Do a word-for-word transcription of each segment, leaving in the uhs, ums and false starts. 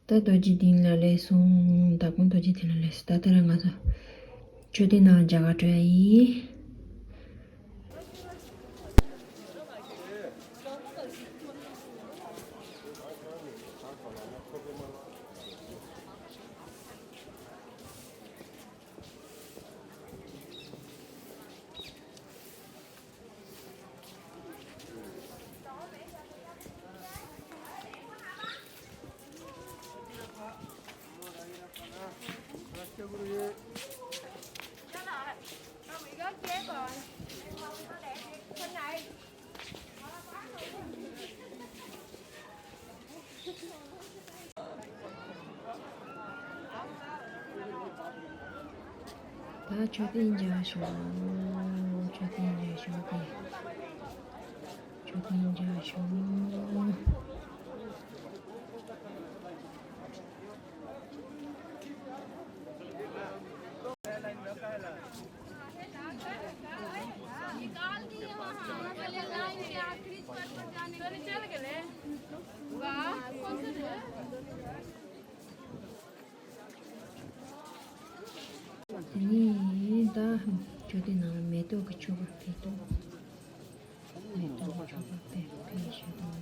ད་རྡོ་རྗེ་གདན་ལ་སླེབས་སོང་། དྭགས་པོ་རྡོ་རྗེ་གདན་ལ་སླེབས་སོང་། ད་ལྟ་ར་ང་ཚོ་མཆོད་རྟེན་ནང་མཇལ་ཁ་སྤྲོད་ཡ་ཡིན། ད་མཆོད་རྟེན་མཇལ་ཞོག་མཆོད་རྟེན་མཇལ་ཞོག་གི་མཆོད་རྟེན་མཇལ་ཞོག་དེ་ནས་ད་མཆོད་རྟེན་ནང་ལ་མེ་ཏོག་གི་ཆོ་ག་ཕུལ་འདུག་མེ་ཏོག་གི་ཆོ་ག་ཕུལ་ཕུལ་བཞག་འདུག་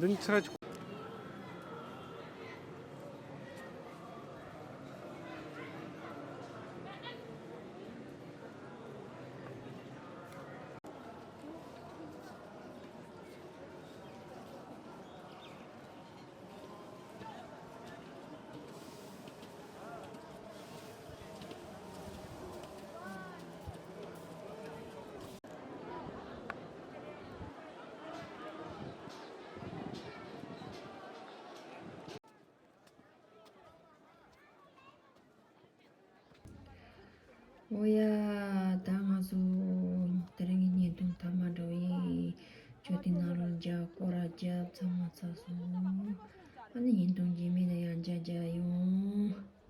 འདི་ནི་ཚེ་ར་ཆུ། འོ་ཡ། ད་ང་ཚོ་དེ་རིང་གི་བརྙན་ཐུང་མཐའ་མ་འགྲོ་ཡི། མཆོད་རྟེན་ནང་ལ་མཇལ་སྐོར་ར་རྒྱབ་ཚང་མ་ཚར་སོང་། ཨ་ནི་བརྙན་ཐུང་རྗེས་མའི་ནང་ཡང་མཇལ་མཇལ་ཡོང་།